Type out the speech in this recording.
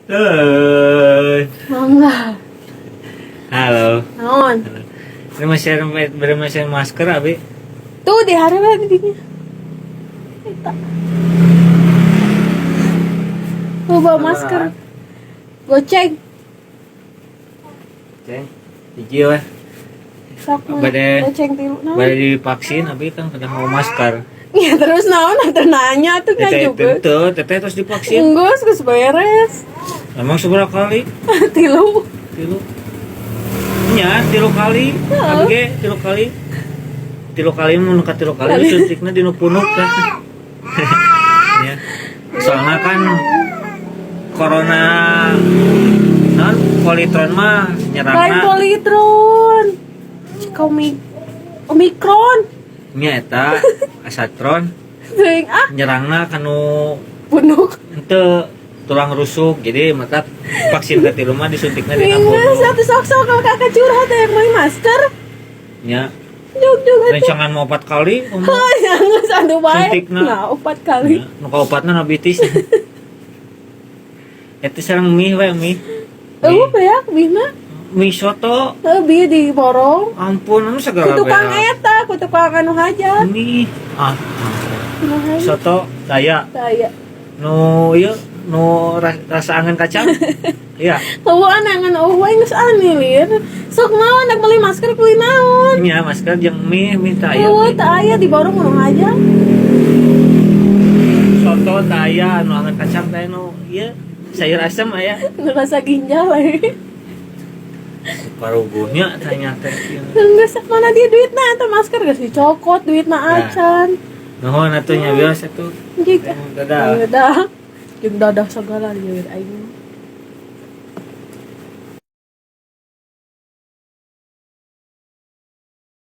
Halo. Mangga. Halo. Naon? Ini masih beri masih masker abi. Tuh di hari lah di dinya. Eta. Lu bawa masker. Goceng. Ceng. Hiji weh. Sok mah. Goceng tilu naon? Bade divaksin abi kan kada mau masker. Ya terus naon atuh nanya tuh kan Teteh juga. Tentu, teteh terus divaksin. Enggeus, geus beres. Emang seberapa kali? Tilu. Tilu. Nya, tilu kali. Abi ge tilu kali. Tilu kali mun ka tilu kali suntikna dina punuk kan. Ya. Soalnya kan corona non politron mah Lain nyerangna politron. Cik Omikron. Nya eta asatron. Teuing ah. Nyerangna kanu punuk. Henteu, tulang rusuk, jadi mata vaksin ka tilu mah disuntikna dina Geus punuk. Atuh sok-sok kalau kakak curhat yang beli masker. Nya. Jog-jog atuh. Rencangan mau empat kali umur. Heuh, ya geus atuh bae. Suntikna. Nah, empat kali. Ya, nu kaopatna nabitis. Eta sareng mie we, mie. Eueuh beak mie-na. Mie soto. Heuh, mie diborong. Ampun, anu Ku segala tukang beak. Eta, ku tukang anu hajat. Mie. Ah, Anu hajat. Soto daya. Daya. Nu ieu nu rasa angan kacang. Iya. Eueuh anangan eueuh we geus aneh lieur. Sok naon nak beli masker beli naon? Nya masker jeung mie, mie teh aya. Eueuh Mie. Teu aya, diborong nu hajat. Soto teh aya nu angan kacang teh, nu ieu sayur asem aya. Nu rasa ginjal we. Paruguhnya tanya teh ieu. Geus mana dia duitna eta masker geus dicokot duitna Nah. acan. Nuhun atuh nya, biasa tuh. Jika. Dadah. Dadah. Jeung dadah segala lieur aing.